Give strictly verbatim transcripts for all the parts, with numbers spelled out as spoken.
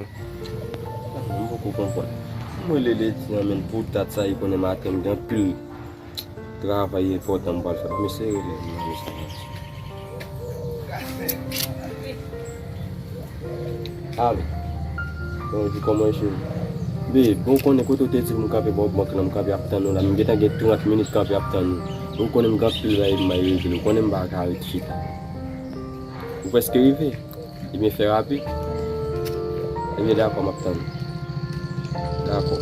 M poko konprann. M rele Ledi an, men pou dat sa, li konnen maten m gen anpil travay enpòtan m pral fè. Mesye rele m nan mesaj. Alo. Bonjou, kòman cheri? Babe, bon, ou konnen kote w te di m kanpe bò bank lan, m kanpe ap tann ou la. M gentan gen trant minit kanpe ap tann ou. Ou konnen m gen anpil bagay pou m al regle. Ou konnen m pa ka ret chita. Ou prèske rive? Ebyen, fè rapid. Ebyen, dakò, m ap tann ou. Dakò.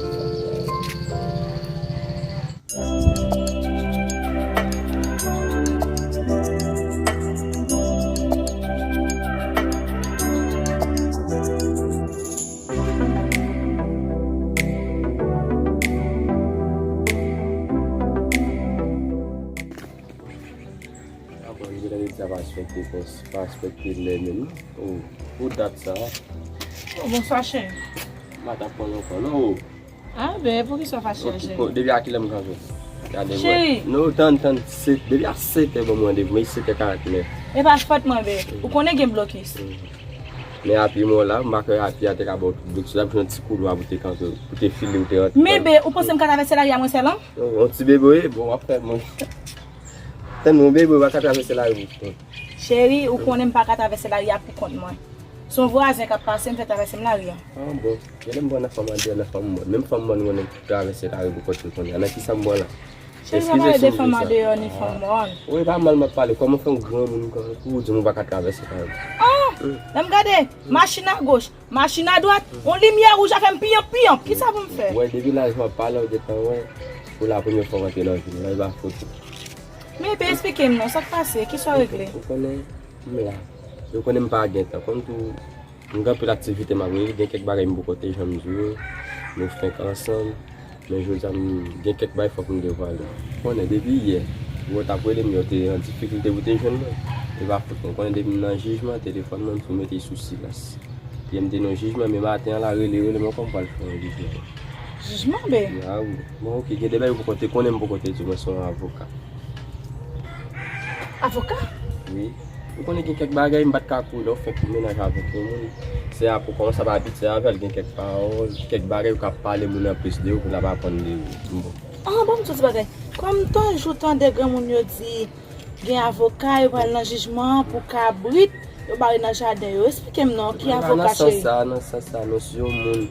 Dakò, m gentan di sa pa respekte pòs, pa respekte lè menm. Oh, pou dat sa. Oh, bonswa, cheri. M pa t ap pran non ankò, non, oh. Ah, ben, poukisa w fache a, cheri? Depi a kilè m kanpe? Gade mwen. Cheri. Non, tann, tann, se, depi a sèt è ban mwen randevou, men sèt è karant nèf. E pa fòt mwen, ben. Ou konnen gen blokis. Men api mwen la, m pa kwè api a te ka ba w tout blokis la, pou yon ti koulwa pou te kanpe, pou te file, ou te rantre. Men, ben, ou panse m ka travèse lari a mwen sèl, an? Non, yon ti bebe, bon, w ap fè mwen. Tann mwen, bebe, w pa ka travèse lari pou kont. Cheri, ou konnen m pa ka travèse lari a pou kont mwen. Se yon vwazen k ap pase, m fè travèse m lari a. Ah, bon. Genlè m pran nan fanm andeyò, nan fanm mòn. Menm fanm mòn konnen travèse lari pou kont li konnen. Nan kisa m pran la? Cheri, pa pale de fanm andeyò ni fanm mòn. Wi, pa mal m ap pale. Kòman fè yon granmoun konsa pou ou di m ou pa ka travèse lari? Ah! Lè m gade, machin agoch, machin adwat, yon limyè wouj a fè m piyanp, piyanp. Kisa pou m fè? Wè, depi laj m ap pale, ou gentan wè. Pou la premyè fwa w antre nan vi m, la, e pa fòt ou. Men, pe eksplike m non, sa k pase? Kisa w regle? Ou konnen, m la. Ou konnen m pa gen tan. Kòm tou, m gen anpil aktivite m ap regle, gen kèk bagay m poko te janm di w, nou fenk ansanm. Men jodi a, m gen kèk bagay fòk m devwale. Ou konnen, depi yè, ou t ap rele m, yo te an difikilte pou te jwenn mwen. E pa fòt mwen. Ou konnen, depi m nan jijman, telefòn mwen, m tou mete l sou silans. Yè m te nan jijman, men maten an la, rele, rele m ankò, m pral fè yon jijman. Jijman, be? A wi. Bon, oke, gen de bagay ou poko te konnen, m poko te di w, mwen se yon avoka. Avoka? Wi. Ou konnen gen kèk bagay m pa t ka konnen, ou fenk mennaj avèk yon moun. Se apre w kòmanse ap abitye avè l, gen kèk pawòl, kèk bagay ou ka pale moun nan plis de ou pou l ap aprann de ou. Bon. Ah, bon, m di w ti bagay. Kòm tanjou tande granmoun yo di, gen avoka, yo pral nan jijman pou kabrit, yo bare nan jaden yo. Eksplike m non, ki avoka, cheri? Nan sans sa, nan sans sa, non, si yon moun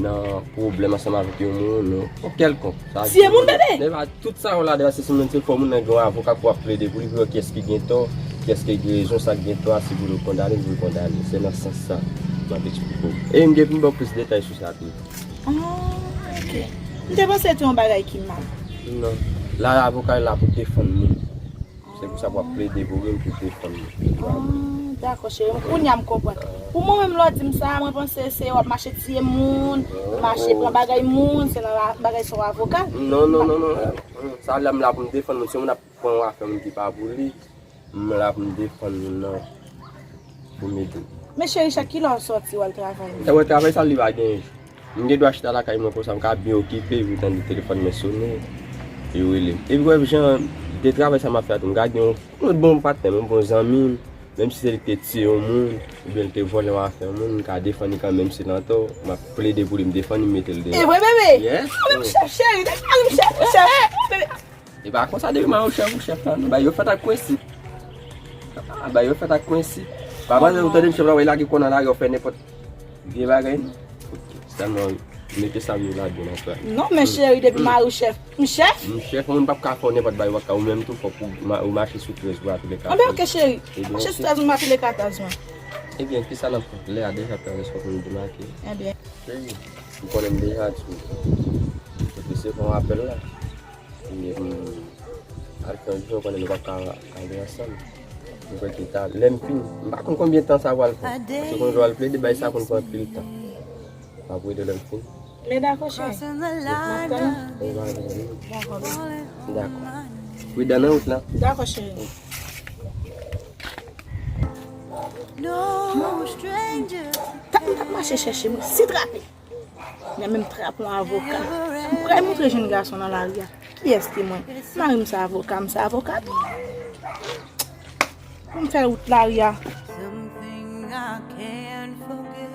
nan pwoblèm ansanm avèk yon moun, non, kèlkonk. Tiye moun, bebe! Tout sa yo la, deja se sou moun, se fò moun nan gen yon avoka pou ap plede pou li, pou wè kiyès ki gen tò, kiyès ki gen rezon, sa k gen tò a, si pou l kondane, pou l kondane. Se nan sans sa, m ap eksplike w. E m gen pou m ba w plis detay sou sa tou. Ah, ok. M te panse se te yon bagay ki mal. Non. La, avoka la pou defann moun. Se pou sa pou ap plede pou moun pou defann moun. Ah, dakò, cheri. Kounye a m konprann. Pou mwen menm, lè w di m sa, mwen panse se w ap mache tiye moun, mache pran bagay moun, se nan bagay sa w avoka. Non, non, non, non. Sa la, m la pou m defann moun. Si moun ap pran yon afè moun ki pa pou li, m la pou m defann moun nan. Pou m ede. Men cheri, chak kilè w sòti, w al travay? Lè mwen travay, sa li pa gen. M gen dwa chita lakay mwen konsa, m ka byen okipe, epi tande telefòn mwen sonnen, yo rele m. Epi wè jan de travay sa m ap fè a tou, m ka gen yon, yon bon patnè m, yon bon zanmi m, menm si se li ki te tiye yon moun, oubyen li te vòlè yon afè yon moun, m ka defann li kanmenm, menm si l antò, m ap plede pou li, m defann li, m mete l deyò. E vre, bebe? Yes. Ah, men m chèf, cheri, defann m, chèf, chèf, bebe. E pa konsa depi m a yon chèf, ou chèf la, non. Bagay yo fèt ak prensip. Ah, bagay yo fèt ak prensip. Pa panse ou tande m chèf la, w lage kò nan lari, w fè nenpòt vye bagay, non. Ok, sèlman mete sa m yo ladan nan frè. Non, men cheri, depi m a yon chèf, m chèf. M chèf, moun p ap ka fè w nenpòt bagay, w ap ka, ou menm tou, fòk ou ma-, ou mache sou trèz pou atoude ka. Anben, ok, cheri. Mache sou trèz mwen, atoude katòz mwen. Ebyen, kisa n ap fè? Lè a deja twa zè, fòk nou demake. Ebyen. Cheri, ou konnen m deja di w. Ou te se fè yon apèl la. Ebyen, m al fè yon jou, konnen nou p ap ka ale ansanm. M kwè ke ta, lè m fin, m pa konn konbyen tan sa pral pran. Paske konn jou al plede, bay sa konn pran anpil tan. M ap rele lè m fin. Men dakò, cheri. M ap tann ou. Dakò. Dakò. Pridan nan wout lan. Dakò, cheri. Tap, m tap mache chèche, m si trape. Men menm trap yon avoka. M pral montre jèn gason nan lari a. Kiyès ki mwen? Mari m se avoka, m se avoka tou. Pou m fè wout lari a. Something I can't forget.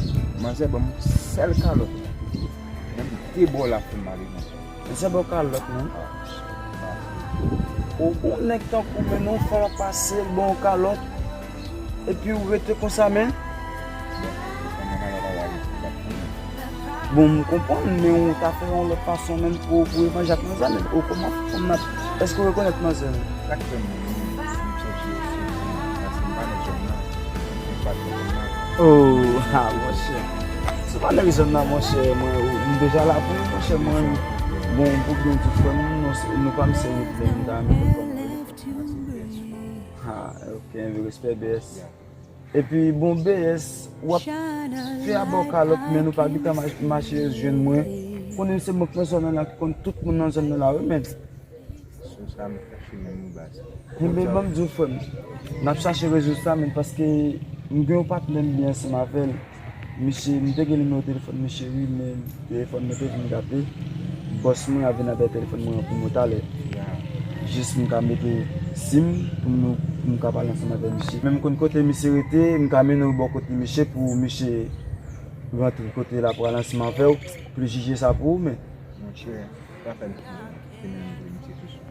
Manzè ban m sèl kalòt. Menm de bò la fè m ale, manzè. Manzè ba w kalòt, non? Ou, ou nèg tankou, men non, fò l pase l ban w kalòt. Epi ou rete konsa, men. Bon, m konprann, men ou ta fè yon lòt fason menm pou, pou evanj ak manzè, men ou kòman fanm nan, èske ou rekonèt manzè? Sa k fè m, m, m chèche sou, paske m pa nan zòn nan, m pa nan zòn nan. Oh, ha, monchè. Se pa nan zòn nan, monchè, mwen, ou, m deja la pou ou, monchè, mwen. Bon, pou byen di frè m, nou, nou pa m serye, men m ta renmen konprann. Ha, ok, enben respè, B S. Epi, bon, B S, w ap fè a ba w kalòt, men nou pa gentan ma-, mache jwenn mwen. Konnen se mwen k nan zòn nan la ki konn tout moun nan zòn nan la, wi, men. Sou sa, m chache menm wi baz. Enben, ban m di w, frè m, n ap chache rezo sa, men paske m gen yon patnè m byen ansanm avè l. Misye, m te gen nimewo telefòn misye, wi, men telefòn mwen te vin gate. Bòs mwen a vin avè telefòn mwen an pou mwen talè. Jis m ka mete sim pou m, pou m ka pale ansanm avè misye. Men m konn kote misye rete, m ka mennen w bò kote misye pou misye rantre kote l ap pral ansanm avè w, pou l jije sa pou ou, men. Monchè, sa fè m ki, ki menm vre misye tou sou.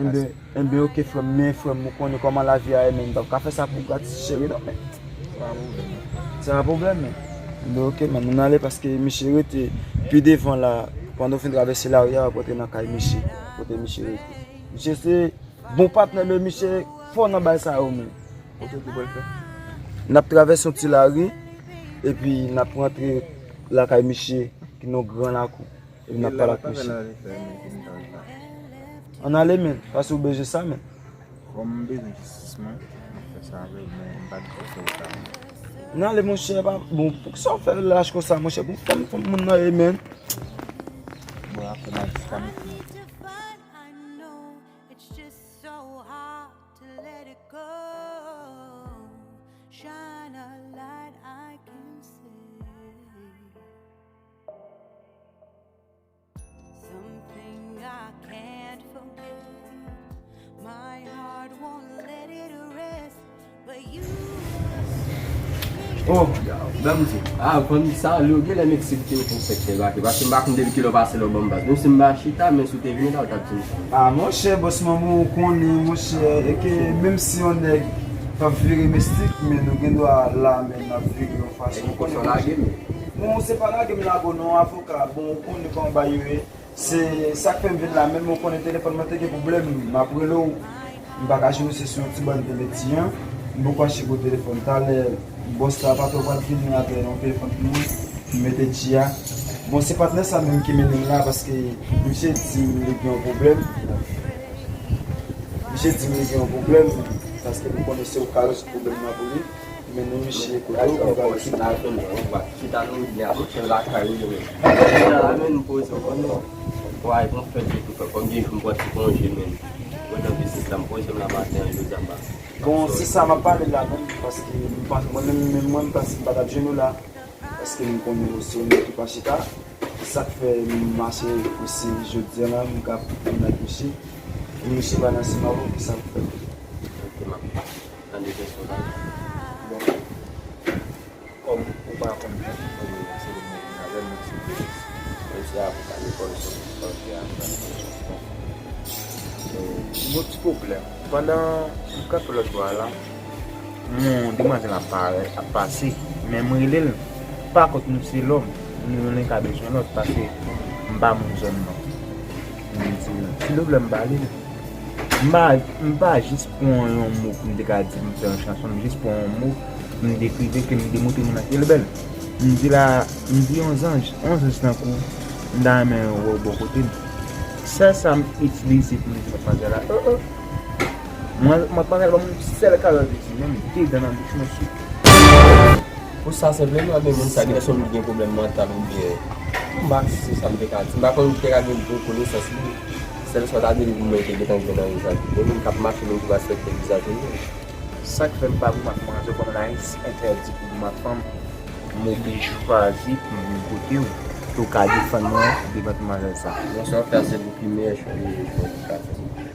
Enben, enben, ok, frè m, men frè m, ou konnen kòman lavi a ye, men m p ap ka fè sa pou gratis, cheri, non, men. Se pa pwoblèm, non. Se pa pwoblèm, men. Enben, ok, men, nou n ale paske misye rete pi devan la, pandan w fin travèse lari a, w ap rantre nan kay misye, kote misye rete. Misye se bon patnè, men misye fò nan bagay sa yo, men. Ok, ki pou l fè? N ap travèse yon ti lari, epi n ap rantre lakay misye, ki nan yon gran lakou. Epi n ap pale ak misye. Ann ale, men, paske ou bezwen sa, men. Kòm m bezwen jistis mwen, m ap fè sa avè w, men m pa t fè sa. Ann ale, monchè, pa, bon, poukisa w fè lach konsa, monchè? Bon, fanm, fanm moun nan ye, men. Bon, apre m a di sa, men. Oh, shine a light I can see. Something I can't forget. My heart won't let it rest. But you Oh, ban m di. Ah, ban m di sa, lè w genlè Meksik te pou fèt debake. Paske m pa konn depi kilè w pase la w ban m baz. Menm si m pa chita, men si w te vini la, w t ap di m sa. Ah, monchè, bòs manman, ou konnen, monchè, e ke menm si yon nèg p ap vire Meksik, men nou gen dwa la, men n ap vire yon fason. E ki kesyon lage m? Non, se pa lage m la, bon, non, avoka, bon, ou konnen kòman bagay yo ye. Se sa k fè m vin la menm, ou konnen telefòn mwen te gen pwoblèm, m ap rele w, m pa ka jwenn ou, se sou yon ti bann tele ti an, m poko achte gwo telefòn. Talè, bòs la, patwon pral vini avè yon telefòn pou mwen, m mete ti a. Bon, se patnè sa menm ki mennen m la, paske misye di m li gen yon pwoblèm. Misye di m li gen yon pwoblèm, paske m konnen se ou k ka rezoud pwoblèm nan pou li. Men nou misye kote ou konn gade. Chita nou byen, ap fè lakay ou yo menm. Chita la menm, nou poze w konn. Wè, bon fèt yo tou fè. Kòm gen jou m pran ti konje menm. Mwen nan biznis la, m poze m la maten an, jodi a m pa. Bon, se sa m ap pale la menm, paske m pa, mwen menm, menm mwen, m panse m pa t ap jwenn ou la. Paske m konnen ou se yon nèg ki pa chita. Se sa k fè m mache osi jodi a la, m ka konn ak misye. Pou misye pa nan siman pou sa k fè. Ok, m ap tande kesyon sa. Bon. Kòm ou pa konn jan pou se de moun avè m, se de, se avoka lekòl, se yon pwofesè a. Bon, ti pwoblèm. Pandan m kanpe lòt bò a la, yon demwazèl ap parèt, ap pase, men m rele l, pa kont nou se lòm, nou youn ka bezwen lòt, paske m pa moun zòn nan. M di l, silvouplè, m pale l. M pa, m pa jis pran yon mo pou m te ka di m fè yon chanson, m jis pran yon mo, m dekrive ke m demontre moun nan ke l bèl. M di la, m di yon zanj, yon zanj tankou, m ta renmen wè w bò kote m. Sèl sa m itilize pou m di matmwazèl la, oh, oh. Mwen, matmwazèl ban m yon sèl kalòt li di, menm de dan nan bouch mwen sou. Pou sa senpleman, men moun sa genlè se yon moun ki gen pwoblèm mantal oubyen. M pa si se sa m te ka di. M pa konn, m te ka gen bon konesans li. Sèl sa w ta di m pou mwen te gentan gen nan vizaj li. Gen moun k ap mache menm ki pa respekte vizaj li menm. Sa k fè m pa goumen ak manzè, kòm laj entèdi pou goumen ak fanm, m oblije chwazi pou m vin kote w, pou w ka defann mwen devan manzè sa. Bon, sa w fè a se pou ki mèch, wi, wi, wi, wi.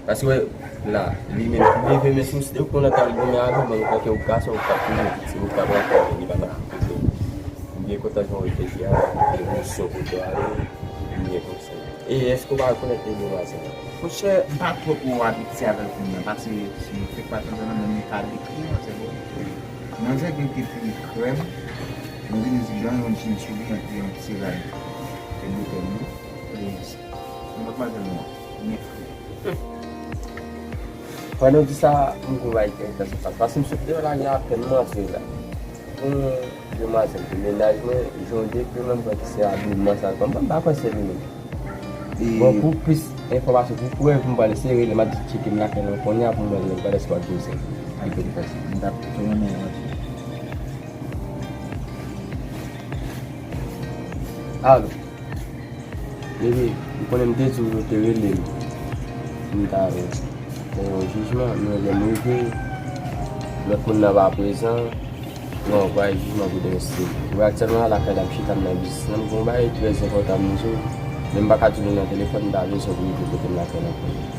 Paske, wè, la, li menm ki leve men sou, si te w konn ap al goumen avè l, bon, nou kwè ke ou gason, ou t ap toujou viktim, ou t ap rankontre li pa nan kote. M byen kontan jan w reflechi a, emosyon kote w ale, m byen kontan. E èske w pa rekonèt demwazèl la? Monchè, m pa twò abitye avè l kounye a, paske si fèk pa tande nan men m, li ka dekri manzè pou ou. Manzè gen tete krèm, nou vin di jan yon djin sou li, antre yon ti rad, e bouton li. E yon matmwazèl nwa, byen fre. Pandan w di sa, m gon bagay ki enterese sa. Paske m sot deyò la, gen apèn m antre la. Yon demwazèl de mennaj mwen, jan w dekri mwen, m panse se abiman sa l pran. Mwen m pa kwè se li menm. E bon, pou plis enfòmasyon, pou prèv, m pral eseye rele, m ap di tcheke m lakay lan kounye a pou m wè l menm, pandan se w ap di m sa. Al byen pase. M t ap tou renmen yon ti. Alo. Bebe, ou konnen m te di w yo te rele m pou m ta fè yon jijman, men lè m rive, lòt moun nan pa prezan, non, pa jijman pou dèyè se. Ou wè aktyèlman la lakay la m chita m nan biznis lan, m gen yon bagay trè enpòtan m di w, men m pa ka di w li nan telefòn, m ta bezwen pou m rive kote m lakay la kounye a.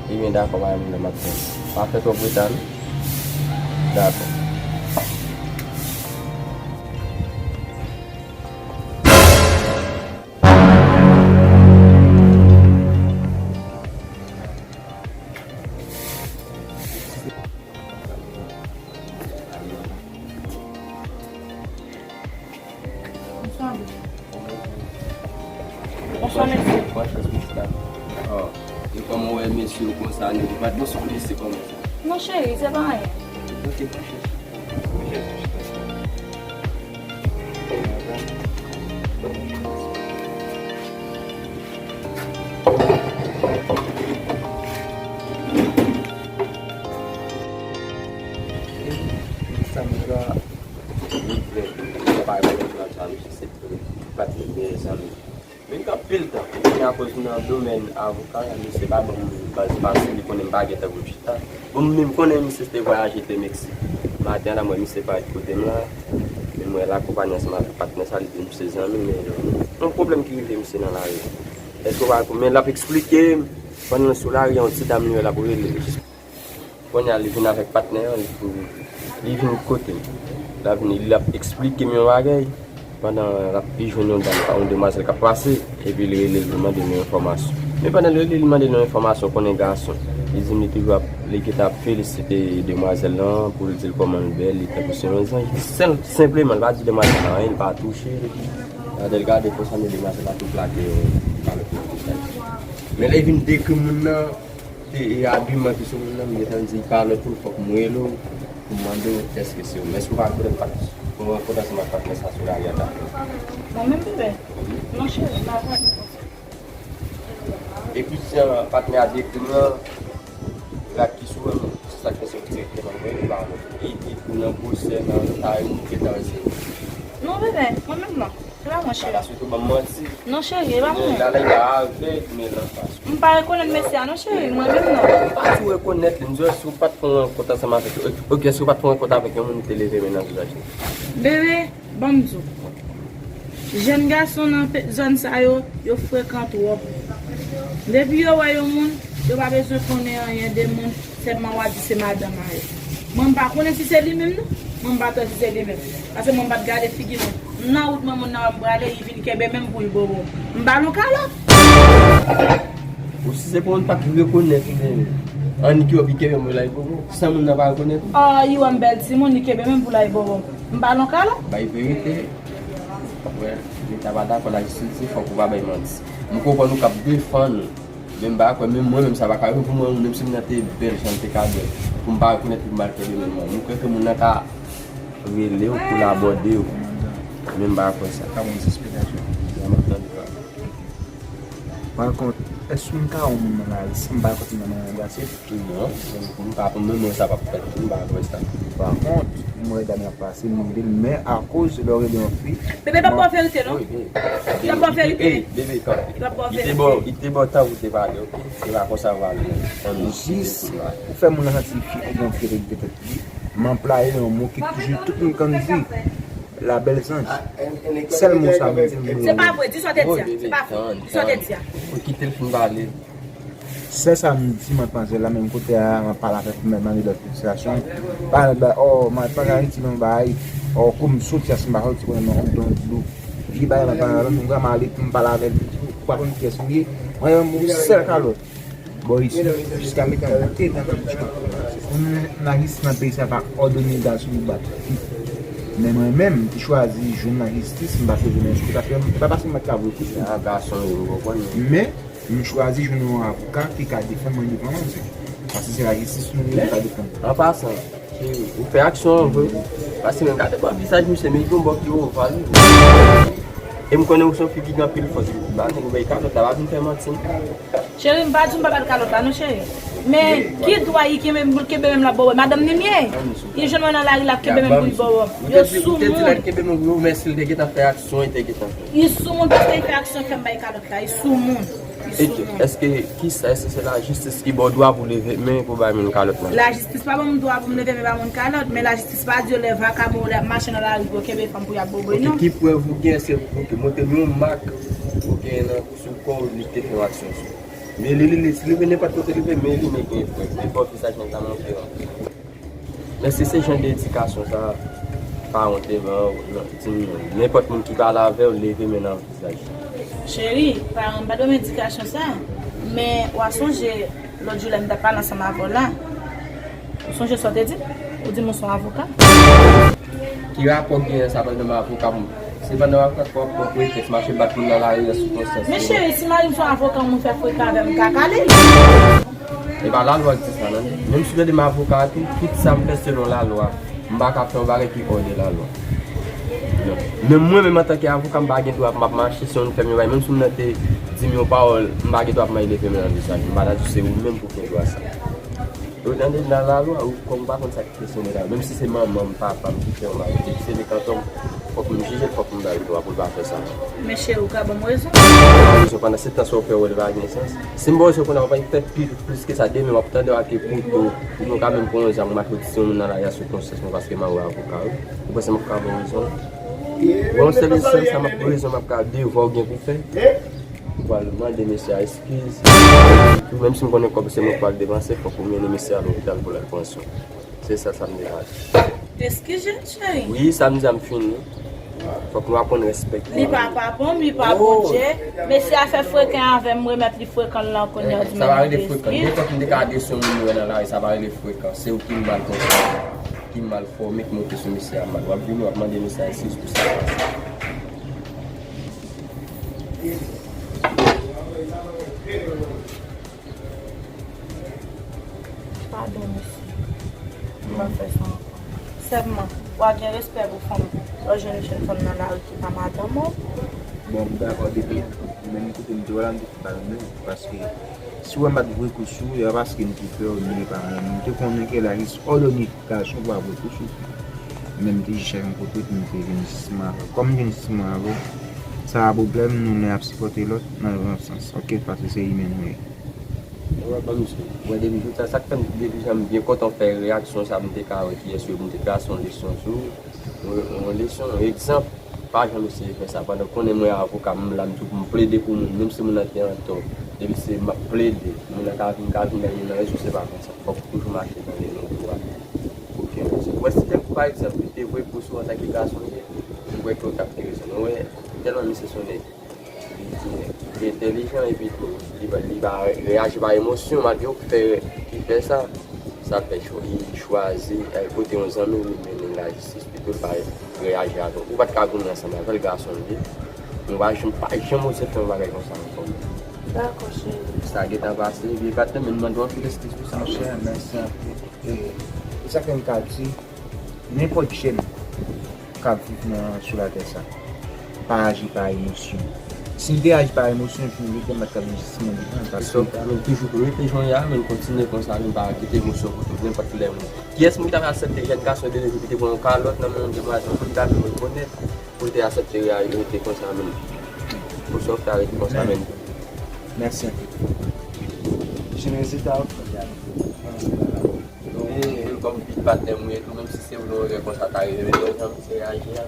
Ebyen, dakò, pa gen pwoblèm, m ap tann. Pa fè twòp reta non. Dakò. Bonswa, mesye. Bonswa, mesye. Bonswa, mesye. Oh, e kòman w wè mesye yo konsa, nou pa t bonswa, mesye, kòman sa? Non, cheri, se pa anyen. Ok, pa chèche. Sa m ka regrèt, sa pa regrèt nan sa, mesye, se patnè meyè zanmi. Men gen anpil tan, men akoz nan domèn avoka, misye pa ban m Pase li konnen m pa gen tan pou m chita. Bon, m menm konnen misye te vwayaje te Meksik. Maten an la, m wè misye parèt kote m la. Men m wè l akonpanye ansanm avèk patnè sa, li di m se zanmi m, men yon pwoblèm ki rive misye nan lari. Èske w pa konprann? Men l ap eksplike m, pandan l sou lari, yon ti dam li wè l ap rele. Kounye a, li vin avèk patnè an, li pou, li vin kote m. L ap vin, l ap eksplike m yon bagay. Pandan l ap, li jwenn yon dam, yon demwazèl k ap pase, epi li rele l, li mande l yon enfòmasyon. Men pandan l rele l, li mande l yon enfòmasyon, konnen gason. Li di m li toujou ap, li gentan ap felisite demwazèl lan pou l di l kòman l bèl, li tankou se yon zanj. Li senp, senpleman, li pa di demwazèl lan anyen, li pa touche l. Gade l gade konsa, men demwazèl la tou plake yon kalòt nan vizaj. Men lè l vin dekri moun nan, e, e abiman ki sou moun nan, m gentan di kalòt pou l, fòk m rele w pou m mande w èske se ou. Men èske w pa konnen pat, ou rankontre ansanm ak patnè sa sou lari a ta? Mwen menm bebe? Non cheri, m pa konnen. Epi jan patnè a dekri m nan, rad ki sou mwen, se sa k fè se w direkteman mwen, e pa mwen. E, e pou nan gwosè, nan tay, ou gentan wè se ou. Non bebe, mwen menm non. Se pa mwen cheri. Ala sou tou ban m manti. Non cheri, e pa mwen. La la pa avèg, men l anfas. M pa rekonèt mesye a non cheri, mwen menm non. Ou pa tou rekonèt li, m di w si w pa t fè yon rankont ansanm avèk yo. Ok, si w pa t fè yon rankont avèk yon moun, ou te leve men nan vizaj li. Bebe, ban m di w. Jèn gason nan pe-, zòn sa yo, yo frekan twòp. Depi yo wè yon moun, yo pa bezwen konnen anyen de moun. Sèlman w a di se madanm a yo. Mwen m pa konnen si se li menm non. Mwen m pa t wè si se li menm. Paske mwen m pa t gade figi l non. M nan wout mwen moun nan wè m prale, li vin kenbe men m pou l bo bo. M ba l yon kalòt. Ou si se pou moun pa t rekonèt ou menm. Annik yo vin kenbe men w la, li bo bo. San moun nan pa rekonèt ou. Oh, li wè m bèl timoun, li kenbe men m pou l al bo bo. M ba l yon kalòt. Bay verite. Wè, leta pa dakò, lajistis di fòk ou pa bay manti. M konprann ou k ap defann ou. Men m pa kwè, menm mwen menm sa pa ka rive pou mwen, menm si moun nan te bèl jan l te ka bèl, pou m pa rekonèt li pou m al kenbe men mwen. M kwè ke moun nan ka rele w pou l abòde w. Men m pa kwè sa. Ka ban m ti esplikasyon. Ya, m ap tande pa. Pa kont, èske m ka wè moun nan lari san m pa rekonèt moun nan nan yon gate? Non, m pa, menm mwen sa p ap fèt tou, m pa kwè sa. Pa kont, m wè dam nan pase, m rele l, men akoz lè w rele yon fi. Bebe, pa ba w verite non. Wi, bebe. Pa ba w verite. Ey, bebe, kanpe. Pa ba w verite. Li te ba w, li te ba w tan pou te pale, ok? Se pa konsa w pale non. Jis pou fè moun nan santi fi, ou gen yon fi ki te tèt li. M anplwaye yon mo ki toujou tout moun konn di. La belle zanj. Sèl mo sa m di, m di. Se pa vre, di sa w te di a. Se pa vre, di sa w te di a. Ou kite l fin pale. Sèl sa m di, matmwazèl la, menm kote a, m ap pale avèk, m mande lòt sitiyasyon. Pa, ba, oh, m pa ka Ayiti, non, bay, oh, kou m soti a, si m pa soti, konnen non, m don dlo. Li bay, m ap pale avè l, m vrèman ale pou m pale avè l, m di, ou pa konn kiyès m ye, mwen, yon sèl kalòt. Bò isi, jiska metan m te nan kondisyon. Pou nou, lajistis nan peyi sa pa òdone gason pou bat fi. Men mwen menm, ki chwazi jwenn lajistis, m pa chwazi nan eskou, sa fè, e pa paske m pa t ka voye kout men. A, gason yo, m konprann. Men, m chwazi jwenn yon avoka ki ka defann mwen devan manzè. Paske se lajistis nou ye, ki ka defann. An pasan, cheri, ou fè aksyon an vre. Paske men gade bò vizaj misye, men li gon bò ki oval wi. E m konnen ou se yon fi ki gen anpil fòs. Ba nèg ou bay kalòt la, pa vin fè manti. Cheri, m pa di w m pa ba l kalòt la non, cheri. Men ki dwa li kenbe m pou l kenbe men m la bò wè? Madanm li m ye. Li jwenn mwen nan lari, l ap kenbe men m pou l bò wè. Yo sou moun. Ou te di l kenbe men w, men si l te gentan fè aksyon, li te gentan fè. Li sou moun paske li fè aksyon fè m bay kalòt la. Li sou moun. Li sou moun. Èske, kisa, èske se lajistis ki ba w dwa pou leve men pou bay moun kalòt la? Lajistis pa ban m dwa pou m leve men ba moun kalòt, men lajistis pa di yo lè vakabon yo lè ap mache nan lari pou yo kenbe fanm pou y ap boboy non. Ok, ki prèv ou gen, se, ok, montre m yon mak ou gen nan sou kò w li te fè yon aksyon sou. Men li, li, li, li leve nenpòt kote li vle, men li, men gen frè, men bò vizaj nèg la montre an. Men si se jan de edikasyon sa, pa wont devan, non, di m non. Nenpòt moun ki pale avè w, leve men nan vizaj. Cheri, paran m pa dwe ban m edikasyon sa, men w a sonje lòt jou lè m t ap pale ansanm avè w la. Ou sonje sa w te di m? Ou di m ou se yon avoka. Ki rapò k genyen sa pandan m avoka pou mwen? Se pandan m avoka pou w ap pran pretèks mache bat moun nan lari an sikonstans. Men cheri, si mari m se yon avoka, moun fè frekan avè m, m ka kale l. E pa lalwa k di sa non. Menm si w tande m avoka a tou, tout sa m fè selon lalwa. M pa ka fè yon bagay ki hors de la loi. Men mwen menm antanke avoka, m pa gen dwa pou m ap mache si yon moun fè m yon bagay. Menm si moun nan te di m yon pawòl, m pa gen dwa pou m al leve men nan vizaj li. M pa ta di se ou menm pou gen dwa sa. Yo tande nan lalwa, ou kòm ou pa konn sa ki kesyon de lalwa. Menm si se manman m, papa m ki fè yon bagay, depi se lekantò m, Fòk m jije l, fòk m ba l dwa pou l pa fè sa. Men cheri, ou ka ban m rezon. Rezon pandan se tan sa w fè wè l pa gen sans. Si m ba w rezon kounye a, w ap fè pi, plis ke sa, demen w ap tande w ak kouto, oubyen w ka menm pran yon zam, w mache w ti yon moun nan lari a sou konsyans mwen paske m a wè avoka, wi. Ou panse m ap ka ba w rezon? Bon, se rezon sa, m ap rezon m ap ka devwa w gen pou fè. Ou pral mande mesye a eskiz. Menm si m konnen kòb se mwen k pral depanse, fòk ou mennen mesye a lopital pou l al pran swen. Se sèl sa m te ka di. Eskiz, jèn cheri. Wi, sa m di a m fini. Fòk nou aprann respekte. Li pa papam, li pa Bondye. Mesye a fè frekan avè m, m remèt li frekan l lan kounye a, w di m mande eskiz. Sa pa rele frekan. Nenpòt moun te ka adrese yon moun nou wè nan lari, sa pa rele frekan. Se ou ki mal konsa, ki mal fòme, ki monte sou mesye a mal. W ap vini, w ap mande mesye a eskiz pou sa k pase. Padon, mesye. M pa fè sa ankò. Sèlman, w a gen respè pou fanm. Lè w jwenn yon jèn fanm nan lari ki pa madanm ou. Bon, m dakò depi menm kote m te wè la, m te fin pale menm. Paske si w wè m pa t vre kou sou ou, e pa paske m te pè w, ni e pa anyen. M te konnen ke la jis òdone gason pa vre kou sou fi. Men m te jis chèche yon kote pou m te vin jis mwen avè w. Kòm m vin jis mwen avè w, sa pa pwoblèm, nou lè ap sipòte lòt nan yon sans, oke? Paske se imen nou ye. Wè, ban m di w, wè, depi jout sa, sa k fè m, depi jan m byen kontan w fè reyaksyon sa, m te ka wè kiyès yo, m te trase yon leson sou ou. Yon, yon leson, yon egzanp, pa janm eseye fè sa. Pandan w konnen mwen avoka, m la, m tou, m plede pou moun, menm si moun nan te antò, depi se m ap plede, moun nan ka vin, ka vin, men nan rezon, se pa konsa. Fòk ou toujou mache nan leson pou w ale. Pou w gen rezon. Wè, si te, pa egzanp, li te vre kou sou antanke gason li ye, m kwè ke w t ap gen rezon. Men wè, tèlman misye se yon nèg Li, li entèlijan epi tou, li pa, li pa reyaji pa emosyon, malgre w ki fè, ki fè sa, sa fè cho-, li chwazi al kote yon zanmi li mennen lajistis pito l pa reyaji avè w. Ou pa t ka goumen ansanm avè l, gason l ye. Mwen pa janm, pa janm oze fè yon bagay konsa ankò. Dakò, cheri. Sa gentan pase, epi pa t menm mande w anpil eskiz pou sa. Monchè, mèsi anpil. E, e sa ke m ka di, nenpòt jèn k ap viv nan, sou latè sa, pa aji pa emosyon. Si l te aji pa emosyon, jou l te mèt t ap jistis mwen devan l, paske. Mwen toujou rete jan w ye a, men kontinye konsa, men pa kite emosyon kote w, nenpòt lè moun. Kiyès moun ki ta aksepte jèn gason de nos jours ki te pran yon kalòt nan men yon demwazèl, moun ki ta vin rekonèt, pou l te aksepte rete konsa menm? Pou sa w fè rete konsa menm? Mèsi anpil. Jenerozite a w fè. Donk, kòm pit patnè m ou ye tou, menm si se yon erè konsa ta rive, men lè w jan misye reyaji a,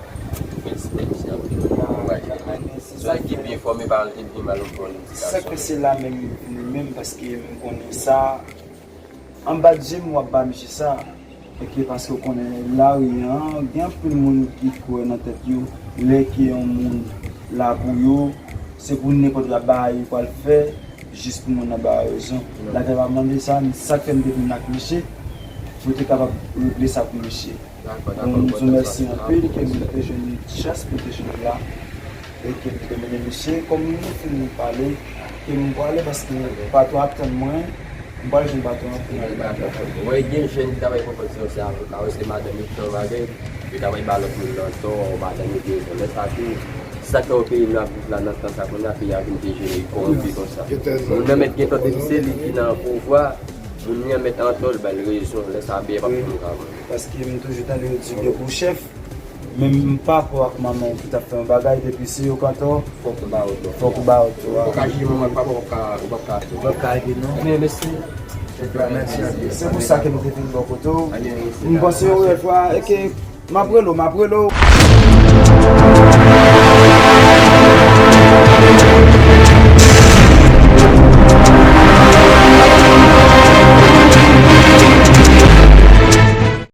felisite misye anpil. Kouraje. Se yon nèg ki byen fòme, pa anyen ki mal ou fè yon ti gason. Sa k pase la menm, li vini menm, paske m konnen sa, anba je m w ap ba misye sa. Oke, paske w konnen lari an, gen anpil moun ki kwè nan tèt yo, lè ke yon moun la pou yo, se pou nenpòt bagay yo pral fè, jis pou moun nan ba yo rezon. Wi. Latè pa mande sa, men sa k fè m te vin ak misye, pou te kapab regle sa pou misye. Dakò, dakò. Bon, m di w mèsi anpil, ke m te jwenn chans pou m te jwenn la, e ke m te mennen misye, kòm nou fin pale, ke m prale paske patwon ap tann mwen, m pral jwenn patwon an pou m al pale. Mwen gen jèn ki ta bay konprann se yon se avoka, wi, se madanm li ki fè yon bagay, yo ta bay ba lòt moun nan tò, madanm li gen rezon. Lè sa tou, se sa k fè w peyi nou ap viv la nan tan sa kounye a, peyi a vin dejere, kòwonpi konsa. Moun nan mèt gen tò depi se li ki nan pouvwa, moun li an mèt antò, l ba l rezon, lè sa a peyi a p ap janm ka avanse. Paske m toujou tande yo di gen pou chèf, men m papa ak manman w ki t ap fè yon bagay, depi se yo k antò, fòk ou ba yo tò. Fòk ou ba yo tò. Ou pa ka jije manman ak papa w, ou p ap ka, ou p ap ka fè. Ou p ap ka ede, non. Men, mèsi. Mèsi anpil. Se pou sa ke m te vin bò kote w. M panse w lòt fwa, e ke m ap rele w, m ap rele w.